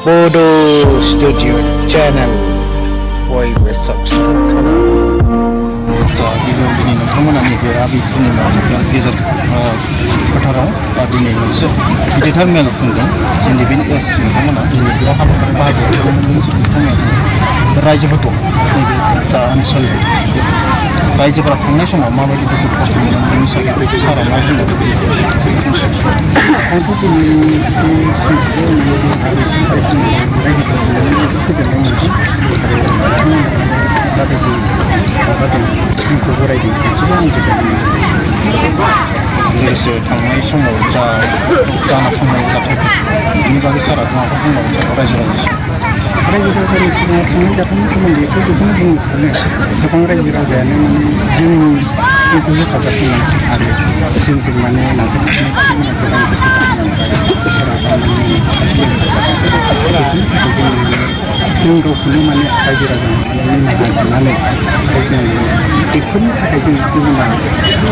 Bodo Studio Channel बयबो subscribe खालाम। 자, दिनै नोंथांमोना नैबे आबि पुर्निमा गेजेर फोथाराव दिनै मोनसे गिदिरथार मेल खुंदों। जोंनि बे नोंथांमोना दिनै बे हाबाफारि बाहागो रायजोफोरखौ नैबे दा ओनसोल रायजोफोरा थांनाय समाव माबायदि दुखु खस्थ' मोनदों बेनि सायाव सारा मा बुंदों आंथ' दिनै गोजोननाय मोनदों आरो जाबायदि माबादों जोंखौ बरायदों बेखौबो आं गोजोननाय मोनदों। लोगोसे थांनाय समाव जाना थांनाय जाथायफोर बेनि बागै सारा माबाफोर बुंबावो सारा रायजो राजानि सिगाङाव थांनाय जाथायनि सोमोन्दैथ' बेखौनो बुंनो सानो गोबां रायजो राजायानो माने जोंखौ हेफाजाब होनाय आरो जोंजों माने नाजाथाबनाय बिथांमोना गोबां जों गावखौनो माने रायजो राजानो निमाहा बिनानै जों बेफोरनि थाखाय जों गुबुना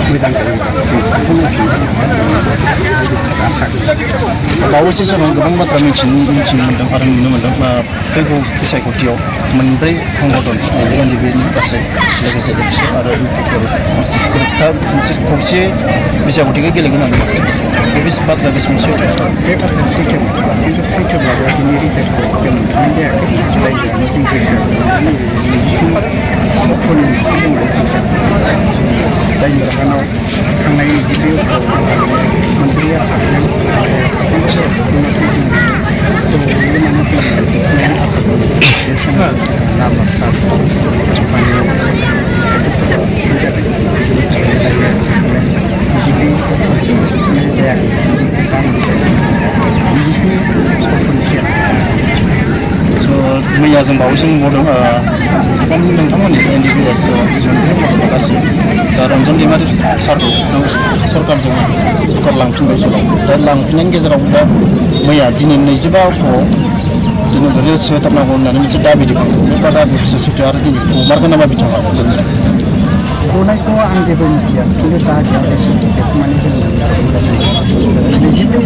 मोजां जायोबा जों बेखौ मावफिननो आसा बावैसो समाव गोबां बाथ्रा मिथिनो मोन्दों आरो नुनो मोन्दों फैगौ बिसायख'थियाव मोनब्रै संगठन एनडिबिनि गासै लोगोसे एबसु आरो इउपिफोर मोनसे खौसे बिसायख'थिखौ गेलेगोन होननानै बे बाथ्राया बेसेबां सैथो बे बाथ्राया सैथो खिन्थु सैथोब्लाबो बिनि रिजाल्टखौ जों मोननाय जायाखै जायनि जों नैजिस्नि अक्ट'नि जायनि जाहोनाव थांनाय नैजिब्रै अक्ट'आव मोनब्रैया थाबदों लामा सार मैया जों बावैसो नुबावदों गोबां नोंथांमोननि एनडिपिएस गासै दा रन्जन दैमारि सारखौ सरकार लांफिनबाय समाव दा लांफिननायनि गेजेराव दा मैया दिनै 25 अक्ट'आव दिनै रिल्स होथारनांगौ होननानै मोनसे दाबि दैखांदों बे दाबिखौसो सैथो आरो दिनै हमारगोन नामा बिथाङा गनायखौ आं जेबो मिथिया खिन्थु दा बेखौ माने जों नैजिब्रै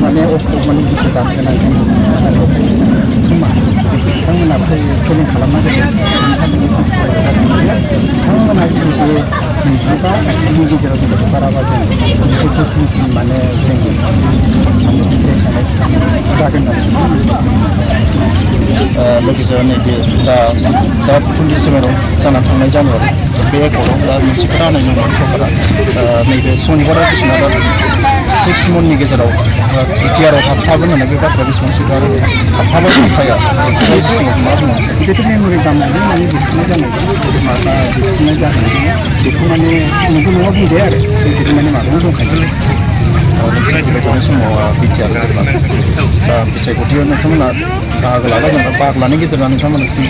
माने अक्ट' माने जिखौ जानो गोनां खोमा बिथांमोना फेलें खालामना दोनदों बिथांमोना जुदि बे 25नि गेजेराव जुदि हगाराबा जों गोख्रोंसिन माने जों जागोन लोगोसे नैबे दा 20 डिसेम्बराव जाना थांनाय जानुवारि बे एकर्डआव दा मोनसे खोथा होनाय दंमोन सरकारा नैबे सनिबार बिसोरना दा 6 मननि गेजेराव बिटिआरआव थाबथागोन होननानै बे बाथ्राया बेसेबां सैथो आरो थाबथाबा थांखाया मा बुङो बेथ' मेम'रि दामनानै माने बिसोरनो जानाय माबा बिसोरनो जाहैदों बेखौ माने नंगौ नङा बुंजाया आरो जों माने माबायाव दंखायो लोगोसे फैबाय थानाय समाव बिटिआर जेब्ला बिसायख'थियाव नोंथांमोना बाहागो लाबाय जेनेबा बाहागो लानायनि गेजेरजों नोंथांमोना जुदि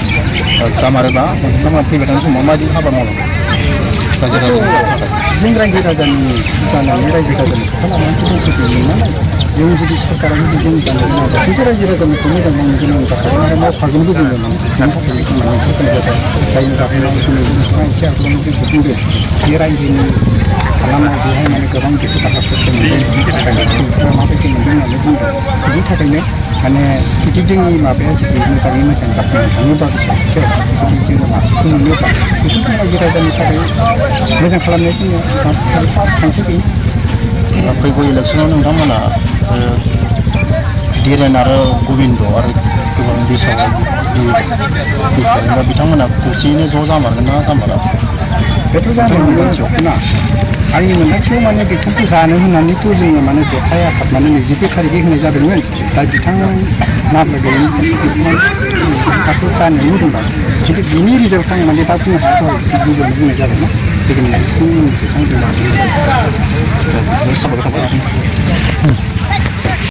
जामारोबा नोंथांमोना फैबाय थानाय समाव माबायदि हाबा मावनांगौ रायजो राजानि थाखाय जों रायजो राजानि जानानै रायजो राजानि खोथा लानानैसो जों फैदों नालाय जों जुदि सरकारा जुदि जों जानो गोनां खिन्थु रायजो राजानिखौ मोजां मावनो गोनां जाखागोन आरो मावखागोनबो जोङो बेनि थाखाय खामानि सरकारनि जाबाय जायनि जाहोनाव जोङो नोंथाङा एसे आगोलावनो जोंखौ बुंदों बे रायजोनि हालामाव बेहाय माने गोबां दुखु दाहाफोरखौ मोनदों बिनि थाखाय नोंथाङा माबायदि मोनदों होननानै बुंदों बिनि थाखायनो माने जुदि जोंनि माबाया जुदि मोजाङै मोजां जाफैनो थाङोबा बिसायख'थियाव जुदि जोङो मासिखौ मोनोबा बेखौ जों रायजो राजानि थाखाय मोजां खालामनाय जोङो थांखि गैया फैगौ इलेक्सनाव नोंथांमोना धीरेन आरो गबिन्द आरो गोबां बिथांमोना खौसेयैनो ज' जामारगोन ना जामारा बेथ' जानो मोनथियाव आंनि मोन्दांथियाव माने बेखौथ' जानो होननानैथ' जोङो माने जथाय आफाद माने 24 थारिखै होनाय जादोंमोन दा बिथां नाब्ला गैयिनि थाखाय बेखौ जानो होदोंबा खिन्थु बिनि रिजाल्टखौ आं माने दा बुंनो हायाखै गिबियावनो बुंनाय जादोंना फैगोन इलेक्सननि उननिफ्राय